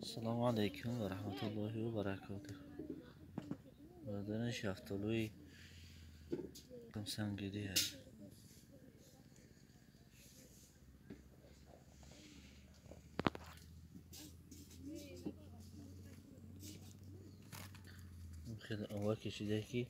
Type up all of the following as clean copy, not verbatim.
Ассалому алайкум ва раҳматуллоҳи ва баракотуҳ. Бародарон, шафтолӯи сангидӣ ҳаст. Хеле ова кашида ки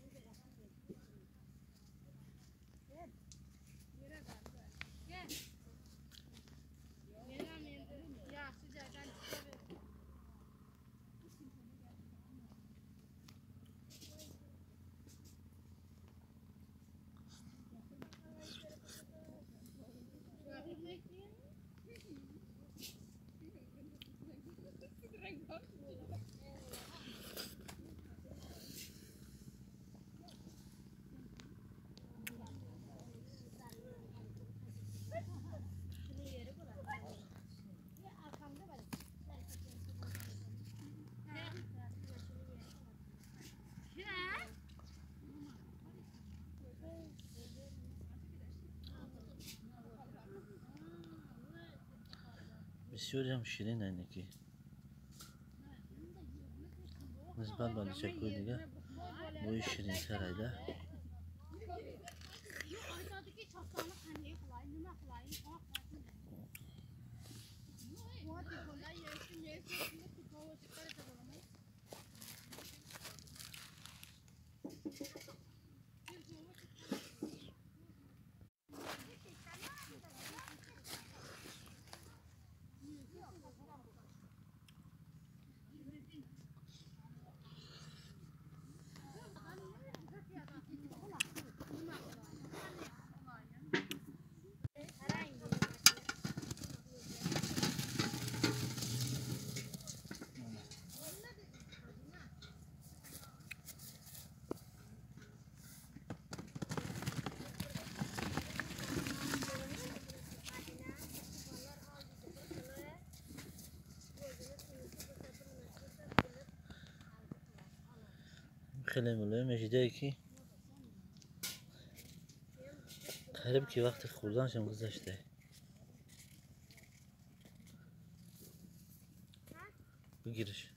бисёриам ширин айне ки нисбат ба личакҳои дигар бӯи ширинтар айда. Хеле мулоим мешидае ки қариб ки вақти хӯрданашам гузашта. Бигираш.